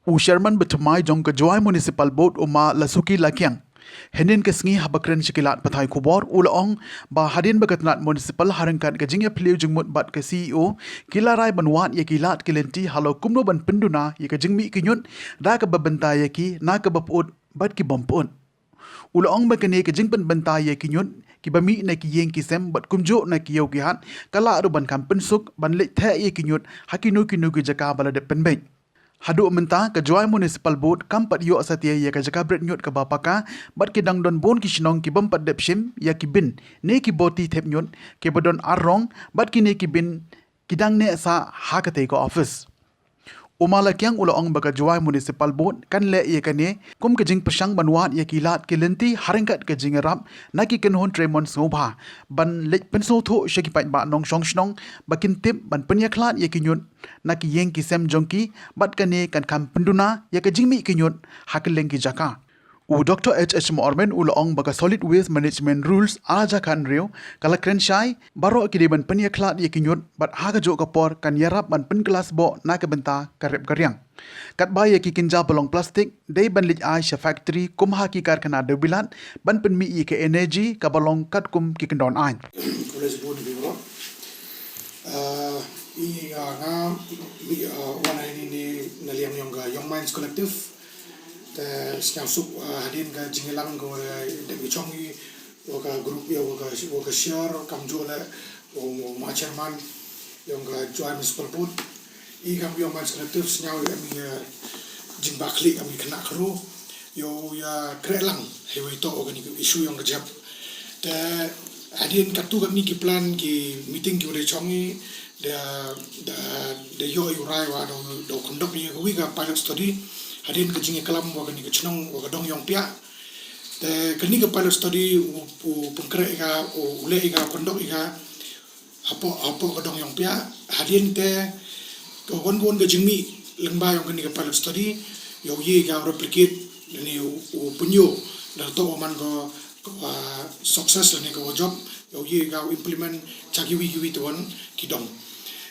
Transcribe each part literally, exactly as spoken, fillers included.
U Chairman bathymmai jong ka Jowai Municipal Board, u Ma Lasuki Lakiang, hynnin ka sngi haba kren sha ki lad pathai khubor, u la ong ba hadien ba ka tnad municipal ha ryngkat ka jingïaphylliew jingmut bad ka C E O, ki la rai ban wad ïa ki lad ki lynti halor kumno ban pynduna ïa ka jingmih ki ñiut da kaba bynta ïa ki na kaba pyut bad ki bym pyut. U la ong ba kane ka jingpynbynta ïa ki ñiut kiba mih na ki ïing ki sem bad kumjuh na ki ïew ki hat ka lah ruh ban kham pynsuk ban leit theh ïa ki ñiut ha kino kino ki jaka ba la dep pynbeit. Haduh mynta ka Jowai Municipal Board kam pat ïoh satia ïa ka jaka bret ñiut kaba paka bad ki dang don bun ki shnong ki bym pat dep shim ïa ki bin ne ki boti thep ñiut kiba don ar rong bad kine ki bin ki dang neh sah ha katei ka office. U Ma Lakiang u la ong ba ka Jowai Municipal Board kan leh ïa kane kum ka jingpyrshang ban wad ïa ki lad ki lynti ha ryngkat ka jingïarap na ki kynhun trei mon sngewbha ban leit pynsngewthuh sha ki paidbah nongshong shnong ba kin tip ban pynïakhlad ïa ki ñiut na ki ïing ki sem jong ki bad kane kan kham pynduna ïa ka jingmih ki ñiut ha kylleng ki jaka. U Doctor H H Mohrmen u la ong ba ka Solid Waste Management Rules ar hajar khathynriew ka la kren shai baroh ki dei ban pynïakhlad ïa ki ñiut bad ha kajuh ka por kan ïarap ban pynkylla sboh na ka bynta ka rep ka riang. Katba ïa ki kynja ba long plastik dei ban leit ai sha factory kum ha ki karkhana dewbilat ban pynmih ïa ka energy kaba long katkum ki kyndon aiñ. Khublei shibun ïa phi baroh. Ah, i, ah, nga mih, ah, wan hangne na liang yong ka Young Minds Collective. Te sngewsuk, ah, hadien ka jingïalang ka wa dep i chong i wa ka group ïa wa ka, wa ka share kamjuh leh u ma chairman yong ka Jowai Municipal Board. I kam Young Minds Collective sngew ïa em ïa jingbakla em ïa khynnah khynroo ïa u ïa kreh lang hei wei to wa kani ka issue yong ka jep. Te hadien katto katne ki plan ki meeting ki wa dei chong i da, da, da ïoh ïa u rai wa da, da conduct ïa ka wi ka pilot study hadien ka jingïaklam wa kani ka chnong wa ka dong yong pia. Te kani ka pilot study u, u pynkreh ïa ka, u leh ïa ka, pyndok ïa ka hapoh, hapoh ka dong yong pia. Hadien te ka wan wan ka jingmih lyngba yong kani ka pilot study ïa u ïa ka replicate ne u, u pynïoh da to man ka, ka, ah, success ne ka wa jop ïa u ïa ka implement cha ki wi ki wi te wan ki dong.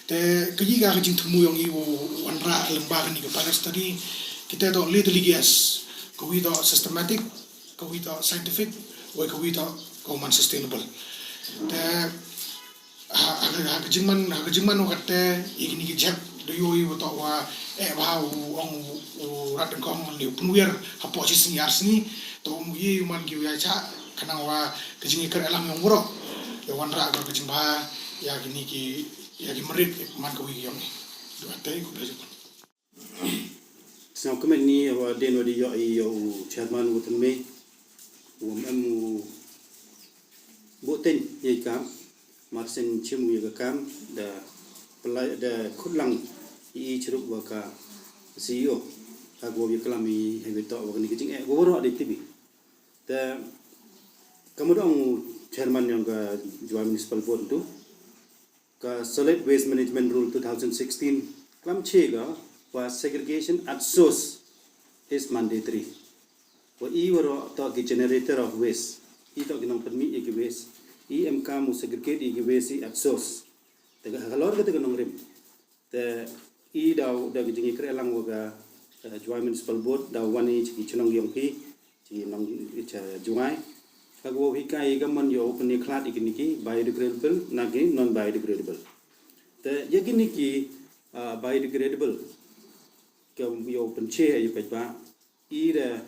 Te ka ïa ka jingthmu yong i u wanrah lyngba kani ka pilot study kita to le te ligias ka wi to systematic ka wi to scientific, wei ka wi to ka man sustainable. Te ha, ha, ha ka jingman, ha ka jingman wa kate i kini ki jep da ïoh i wa to wa eh wa u ong u rat dengkong ni u pynwiar hapoh shi sngi ar sngi to u ïa u man ki u ïa cha khnang wa ka jingïakren lang yong u ro ïa wanrah ka jingbha ïa kini ki ïa ki merit man ka wi yong i. Dua te ku bla jep. Sngewkmen ni wa dien wa di ïoh i ïa u chairman wa tynmei wa em u buh teng ïa i kam mar shen chim u ïa ka kam da pynlait da khut lang i i chirup wa ka C E O ha wa ïa klam i ha wi to wa kani ka jingeh wa waroh di tibi. Te kam u dong u chairman yong ka Jowai Municipal Board tu ka Solid Waste Management Rule two thousand sixteen klam che ka wa segregation at source is mandatory. Wa i waroh to ki generator of waste, i to ki nongpynmih ïa ki waste, i em kam u segregate ïa ki waste i at source. Te ka halor ka te ka nongrim. Te i daw da ki jingïakren lang wa ka, eh, Jowai Municipal Board daw wan i cha ki chnong yong phi, chi nong cha Jowai. Ka wa hi kai ka man ïa u pynïakhlad ïa kini ki biodegradable na ki non biodegradable. Te ïa kini ki, ah, biodegradable ka ïa u pynche ïa peit ba i da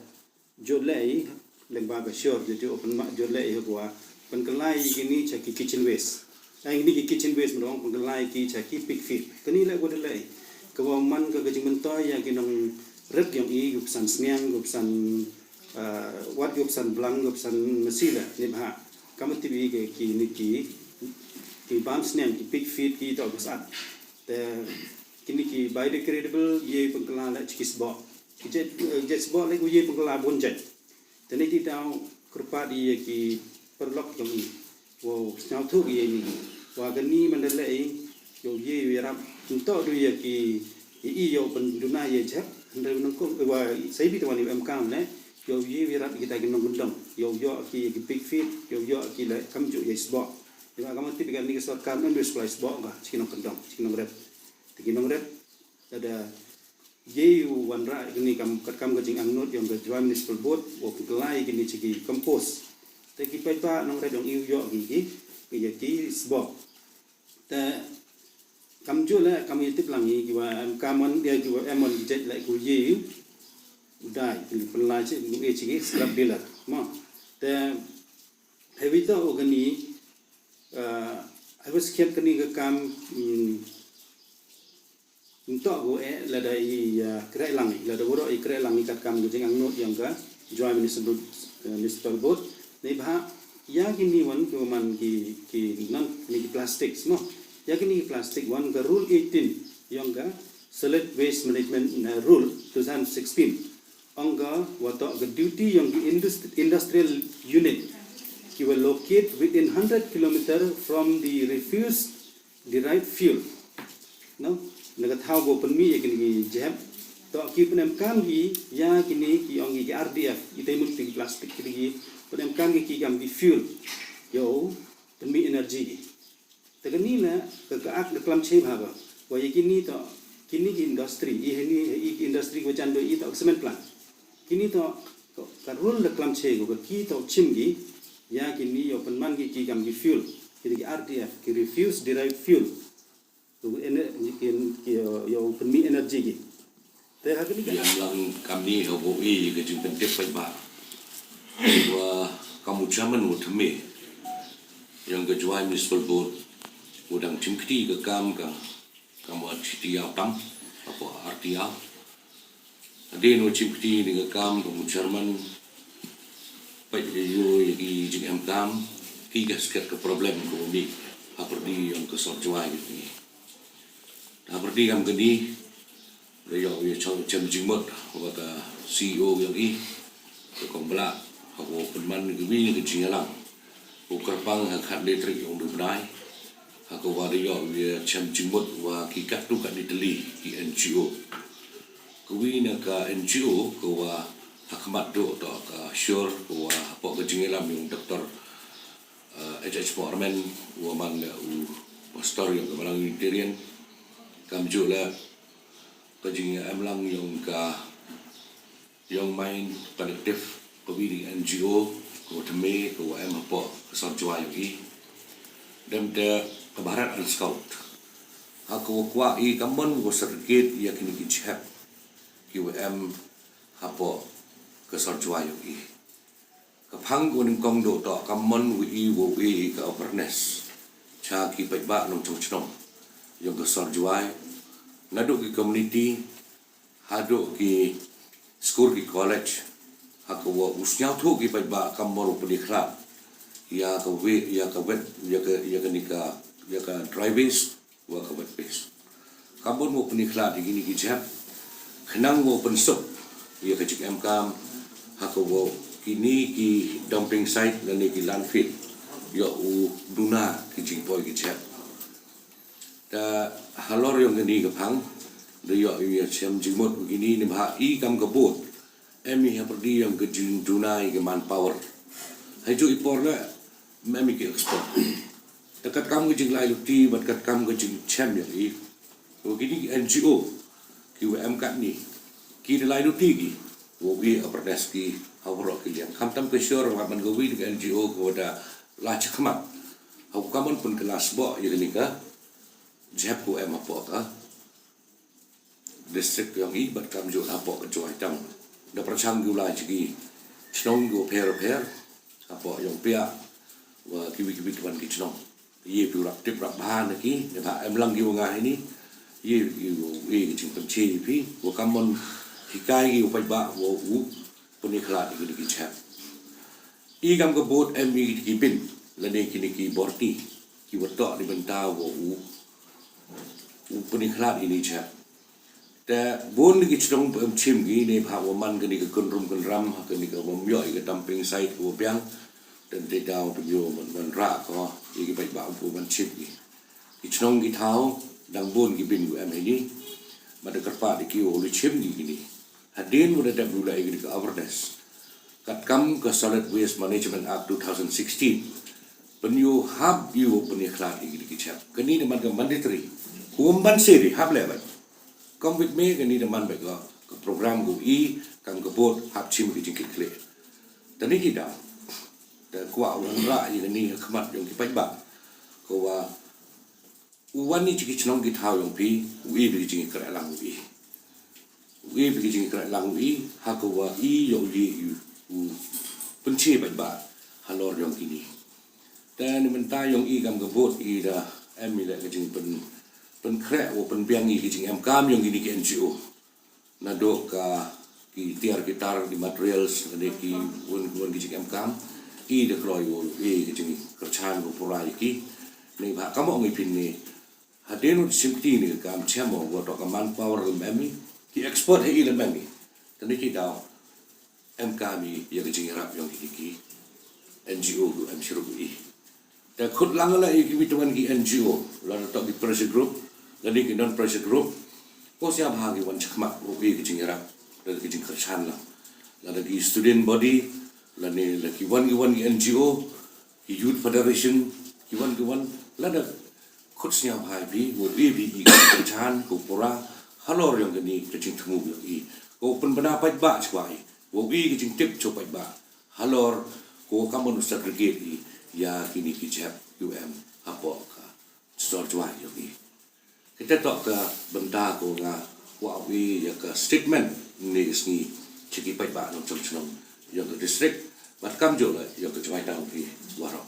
jot lei lyngba ka shor jot u pynma jot lei ha wa pynkylla ïa kini cha ki kitchen waste. Ai kini ki kitchen waste mrong pynkylla ïa ki cha ki pig feed. Kani le wa da lei ka wa man ka ka jingmyntoi ïa ki nongrit yong i, ki psan sniang, ki psan ah, wat ki psan blang, ki psan masi la, ni bha. Kam tip i ki, ki, ni ki, ki bam sniang, ki pig feed, ki to bas at. Te, kini ki biodegradable, ïa pynkylla la chi ki sboh. Ki jet, eh, jet sboh, like, ïa pynkylla bun jet. Te ni ti tau, kyrpad ïa ki paralok jong i. Wow, sngewthuh ïa ini. Wa kani man da lei, yow ye wi rap. Nto du ïa ki, i, i yow pynduna ïa jep. Hynrei nangkum, wa, sai bi te wan ïa em kam ne. Yow ye wi rap kita ki nongkyndong. Yow yoh ki, ki pig feed, yow yoh ki le, kam ju ïa sboh. Ïa kam tip kani ka sorkar, nang du supply sboh ka, chi ki nongkyndong, chi ki nongrep. Te ki nongrep, da, da, Ye u wanrah kini kam katkam ka jingangnud yong ka Jowai Municipal Board wa pynkylla kini cha ki compost. Te ki paidbah nongret yong i u yoh ki ki ki ya ki sbok. Te kam ju le kam i tip lang i ki wa em kam on ya ki wa em on ki jet le ku ye u dai ki pynla chi u e chi ki scrap dealer mo. Te hewi to u kani hewi skhem kani ka kam. Ntok ko eh lada i kreh lang i lada wuro i kreh lang i katkam ka jingangnud yong ka Jowai Municipal Board. Ni bha ya kini wan ki man ki ki non kini ki plastics mo. Ya kini ki plastic wan ka rule eighteen yong ka Solid Waste Management Rule two thousand sixteen. Ong ka wa to ka duty yong ki industrial unit ki wa locate within hundred kilometer from the refuse derived fuel. No, na ka thaw ko pynmih ya kini ki jep to ki pynem kam ki ya kini ki ong ki R D F i te mut ki plastic ki ki pynem kam ki ki kam ki fuel. Yo, pynmih energy ki. Te kani na ka ka ak da klam che bha ba wa ya kini to kini ki industry i heni i ki industry ko jan do i to cement plant. Kini to ka rule da klam che ko ka ki to chim ki ya kini yo pynman ki ki kam ki fuel kini ki R D F ki refuse derived fuel. Ku ene ki ki yo pynmih energy ki. Te ha kini ki yang lang kam ni ha bo i ka jing pentip pai ba wa kam u chairman u temi yang ka Jowai Municipal Board u dang chim kti ka kam ka kam wa chiti yaw tam apa arti yaw. Ade no chim kti ni ka kam ka mu chairman pai de yo ya ki jing em kam ki ka sket ka problem ko ni ha perdi yang ka sor Jowai ni. Ha perdi kam ka ni da yo ya chang chem jing mot wa ka C E O yang i ka kong bla ha ko pynman ni ka wi ni ka jing yalang. Ko kerpang ha khat letrik yang du bnai. Ha ka wa da yo ya chem jing mot wa ki kat tu kat ni teli ki N G O. Ka wi na ka N G O ka wa ha khmat do to ka sure ka wa ha po ka jing yalam yung doktor H H Moorman wa man u pastor yung ka malang Unitarian. Kam ju la ka jing em lang yung ka yung main collective ka wi di N G O ka wa teme ka wa em ha po ka sor Jowai yung i. Dem te ka Bharat and Scout ha ka wa kwa i ka mon wa certificate ya kini ki chep ki wa em ha po ka sor Jowai yung i. Ka phang ko ning kong do to ka mon wi i wo wi i ka awareness cha ki pait ba nong chong chnong yong ka sor Jowai na do ki community ha do ki school ki college ha ka wo u sniaw thu ki pait ba ka mon u pni khla ya ka wi ya ka wet ya ka ya ka ni ka ya ka dry waste wa ka wet waste. Ka bun mo pni khla di kini ki jep khnang mo pensuk ya ka jik em kam ha ka wo kini ki dumping site lane ki landfill ya u duna ki jingpoi ki jep. Ta halor yong kini ka phang da ya ya chem jingmut kini ni bha i kam ka bot em i ha perdi yong ka jing duna i ka manpower. Hai ju i por na mem i ki expert. Takat kam ka jinglai luti bad kat kam ka jingchem yang i. Wa kini ki N G O ki wa em kat ni ki da lai luti ki wa wi awareness ki ha wro ki liang. Kam tam ka sure wa man ka wi ka N G O ko da la chakmat. Ha ka man pun ka la sbo ya kini ka jep ko em apo ka district yong i bad kam ju hapoh ka Jowai tam. Da pyrchang ki u lai chiki chnong ki u pher pher hapoh yong pia wa kiwi kiwi tuan ki chnong. Ye pi u rak tip rak bha na ki ne bha em lang ki u nga hini. Ye ki u e ki ching pynche pi wa kam mon hikai ki u pait ba wa u puni khlad ki ki chap. I kam ka bot em i ki bin lane kini ki borti ki wa tok ni bynta wa u u puni khlad ini chap. Te bun ki chnong em chim ki ne bha wa man kini ka kunrum kunram ha kini ka wam yo i ka dumping site ko piang. Ten te daw pun yo man man ra ko i ki bai ba u man chim ki. Ki chnong ki thaw dang bun ki bin ko em ini. Ma da kyrpad ki u lu chim ki kini. Hadien wa da dep u la i kini ka awareness. Kat kam ka Solid Waste Management Act two thousand sixteen. Pen yu hap yu puni khlad i kini ki chap. Kini ni man ka mandatory. Hukum ban seri hap le ban. Kam wit me kani da man bad ka program ko i kam ka bot hap chim ki jingkit khleh. Tani ki da da kwah wan rah ïa kani ha khmat yong ki paidbah. Ko wa u wan ni ki chnong ki thaw yong phi, u i bi ki jingkhreh lang u i. U i bi ki jingkhreh lang u i, ha ko wa i yong u i u pynche paidbah halor yong kini. Te ni mynta yong i kam ka bot i da em i le ka jingpyn pynkhreh u pynbiang i ki jingkam yong kini ki N G O. Naduh ka ki tiar ki tar ki materials ne ki won won ki jingkam i da kloi u i ki jingkyrchan u pura i ki. Ni ba kam ong i phin ni hadien u sim kti ni kam chem ong wa to ka manpower lem em i ki expert he i lem em i. Tani ki daw em kami ïa ka jingïarap yong ki ki N G O ku em shirup i. Te khut lang la i ki wit wan ki N G O la na to ki pressure group la ni ki non pressure group. Ko sia bha ki wan chakmak ru i ki jingïarap la ki jingkyrchan la la ki student body la ni la ki wan ki wan ki N G O ki youth federation ki wan ki wan la da khut sñiaw bha i phi wa i phi i ka chan ko pura halor yong kani ka jingthmu yong i ko pynbna paidbah chwa i wa i ka jingtip cho paidbah halor ko kam ban u segregate i ïa kini ki jep U M hapoh ka sor chwa yong i. Kita to ka bynta ko nga wa i ïa ka statement ni sngi chiki paidbah nong chong chnong yong ka district bat kam jo la yong ka chwa tang i warok.